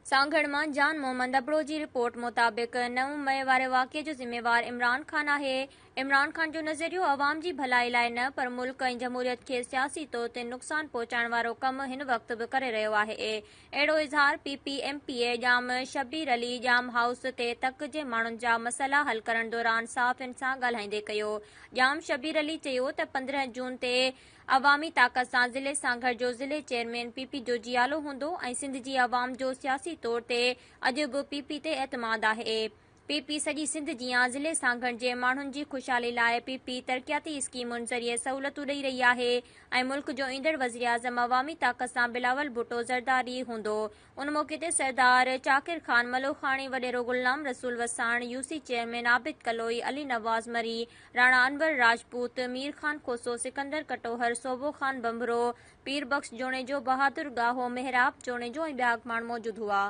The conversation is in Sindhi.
سانگهڙ مان جان محمد ابڙو جي رپورٽ مطابق 9 مئي واري واقعي جو ذميوار عمران خان آهي، عمران خان جو نظريو عوام جي ڀلائي لاء نه پر ملڪ ۽ جمهوريت کي سياسي طور تي نقصان پهچائڻ وارو ڪم هن وقت به ڪري رهيو آهي. اهڙو اظهار P P M P A Jam Shabbir Ali Jam house تي تڪ جي ماڻهن جا مسئلا حل ڪرڻ دوران صحافين سان ڳالهائيندي ڪيو. ڄام شبير علي چيو ته 15 جون تي عوامي طاقت سان ضلعي سانگهڙ جو ضلعي چيئرمين پي پي جو جيالو هوندو ۽ سنڌ جي عوام جو سياسي طور تي اڄ به پي پي تي اعتماد آهي. پي پي سڄي سنڌ جيان ضلعي سانگهڙ جي ماڻهن جي خوشحالي لاء پي پي ترقياتي اسڪيمن ذريعي سهولتون ڏئي رهي آهي ۽ ملڪ جو ايندڙ وزيراعظم عوامي طاقت سان بلاول ڀٽو زرداري هوندو. ان موقعي تي سردار چاڪر خان ملوخاڻي، وڏيرو Ghulam Rasool Wassan, UC chairman Abid Kaloi, Ali Nawaz Marri, Rana Anwar Rajput, Mir Khan Khoso, Sikandar Katohar, Sobho Khan Bhanbhro, Pir Bakhsh Junejo, Bahadur Gaho, Mehrab Junejo ۽ ٻيا اڳواڻ موجود هئا.